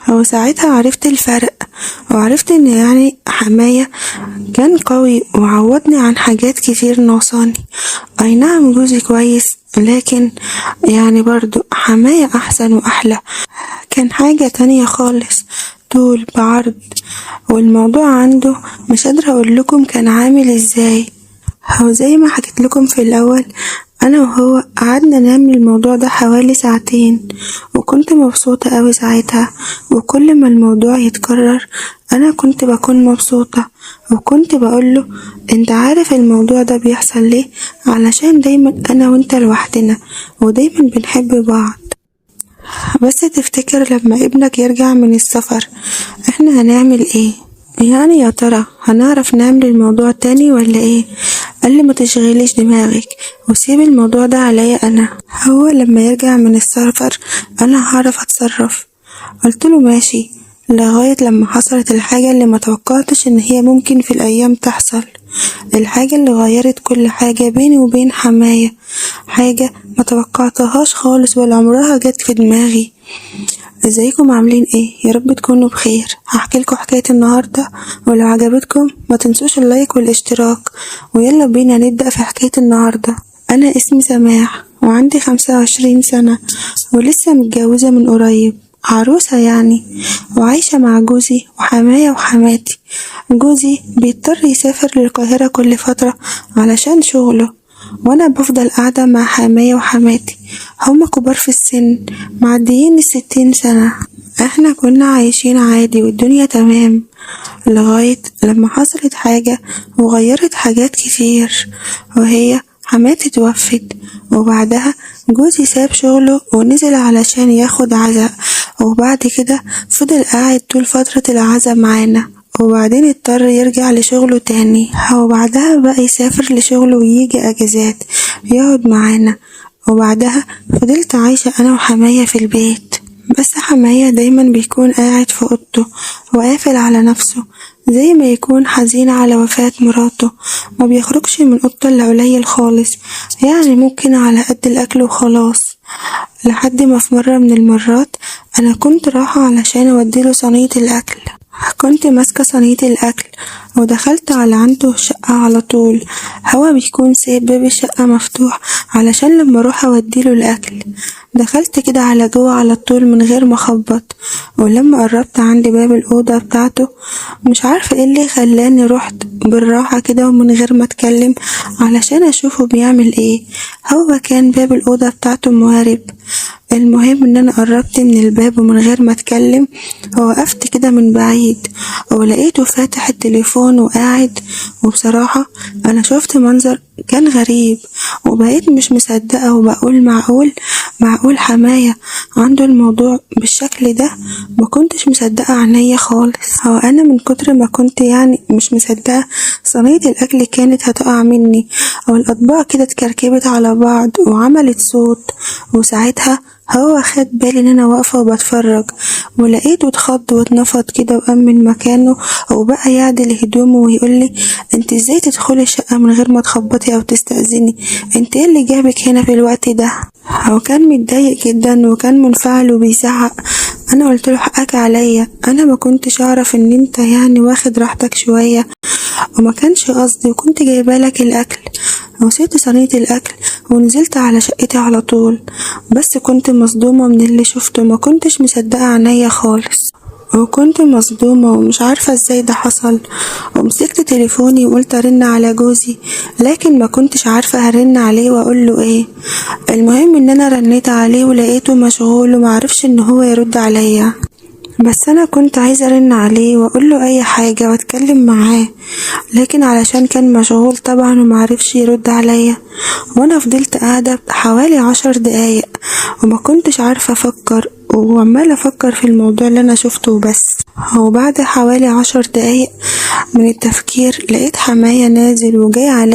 وساعتها عرفت الفرق، وعرفت ان يعني حماية كان قوي وعوضني عن حاجات كتير ناقصاني. اي نعم جوزي كويس، لكن يعني برضو حماية احسن واحلى، كان حاجة تانية خالص، طول بعرض، والموضوع عنده مش قادرة اقول لكم كان عامل ازاي. هو زي ما حكيت لكم في الاول، انا وهو قعدنا نعمل الموضوع ده حوالي ساعتين، وكنت مبسوطة قوي ساعتها، وكل ما الموضوع يتكرر انا كنت بكون مبسوطة، وكنت بقوله انت عارف الموضوع ده بيحصل ليه؟ علشان دايما انا وانت لوحدنا ودايما بنحب بعض. بس تفتكر لما ابنك يرجع من السفر احنا هنعمل ايه؟ يعني يا ترى هنعرف نعمل الموضوع تاني ولا ايه؟ قال لي ما تشغليش دماغك وسيب الموضوع ده عليا انا، هو لما يرجع من السفر انا هعرف اتصرف. قلت له ماشي، لغاية لما حصلت الحاجة اللي ما توقعتش ان هي ممكن في الايام تحصل، الحاجة اللي غيرت كل حاجة بيني وبين حماية، حاجة ما توقعتهاش خالص ولا عمرها جت في دماغي. ازيكم عاملين ايه؟ يا رب تكونوا بخير. هحكي لكم حكاية النهاردة، ولو عجبتكم ما تنسوش اللايك والاشتراك، ويلا بينا نبدأ في حكاية النهاردة. انا اسمي سماح وعندي 25 سنة، ولسه متجوزة من قريب، عروسة يعني، وعايشة مع جوزي وحماية وحماتي. جوزي بيضطر يسافر للقاهرة كل فترة علشان شغله، وانا بفضل قاعدة مع حماية وحماتي. هما كبار في السن، معديين 60 سنة. احنا كنا عايشين عادي والدنيا تمام، لغاية لما حصلت حاجة وغيرت حاجات كتير، وهي حماتي توفت، وبعدها جوزي ساب شغله ونزل علشان ياخد عزاء، وبعد كده فضل قاعد طول فترة العزاء معانا، وبعدين اضطر يرجع لشغله تاني، وبعدها بقى يسافر لشغله ويجي اجازات يقعد معانا. وبعدها فضلت عايشة انا وحماية في البيت، بس حماية دايما بيكون قاعد في اوضته وقافل على نفسه، زي ما يكون حزين على وفاة مراته، ما بيخرجش من اوضته الا قليل خالص، يعني ممكن على قد الاكل وخلاص. لحد ما في مرة من المرات انا كنت رايحة علشان اوديله صينية الاكل، كنت ماسكة صينية الاكل ودخلت على عنده الشقة على طول. هو بيكون سايب باب الشقة مفتوح علشان لما اروح اوديله الاكل. دخلت كده على جوه على طول من غير ما اخبط، ولما قربت عند باب الاوضة بتاعته مش عارفة ايه اللي خلاني رحت بالراحة كده ومن غير ما اتكلم علشان اشوفه بيعمل ايه. هو كان باب الاوضة بتاعته موارب. المهم ان انا قربت من الباب ومن غير ما اتكلم ووقفت كده من بعيد، ولقيته فاتح التليفون وقاعد. وبصراحة انا شفت منظر كان غريب، وبقيت مش مصدقة وبقول معقول معقول حماية عنده الموضوع بالشكل ده؟ ما كنتش مصدقة عينيا خالص. هو انا من كتر ما كنت يعني مش مصدقة صينية الاكل كانت هتقع مني، او الاطباق كده اتكركبت على بعض وعملت صوت. وساعتها هو خد بالي ان انا واقفة وبتفرج، ولقيته اتخض واتنفض كده وقام من مكانه وبقى يعدل هدومه ويقولي انت ازاي تدخلي الشقة من غير ما تخبطي او تستأذني؟ انت ايه اللي جابك هنا في الوقت ده؟ هو كان متضايق جدا وكان منفعل وبيزعق. انا قلت له حقك عليا، انا ما كنتش اعرف ان انت يعني واخد راحتك شوية، وما كانش قصدي، وكنت جايبالك الاكل. وسبت صينية الاكل ونزلت على شقتي على طول، بس كنت مصدومة من اللي شفته، ما كنتش مصدقة عينيا خالص، وكنت مصدومة ومش عارفة ازاي ده حصل. ومسكت تليفوني وقلت ارن على جوزي، لكن ما كنتش عارفة هرن عليه واقول له ايه. المهم ان انا رنيت عليه ولقيته مشغول ومعرفش ان هو يرد عليا، بس انا كنت عايزة ارن عليه واقول له اي حاجة واتكلم معاه، لكن علشان كان مشغول طبعا ومعرفش يرد عليا. وانا فضلت قاعدة حوالي 10 دقايق وما كنتش عارفة افكر، وعمالة افكر في الموضوع اللي انا شفته وبس. وبعد حوالي 10 دقايق من التفكير لقيت حماية نازل وجاي عليا.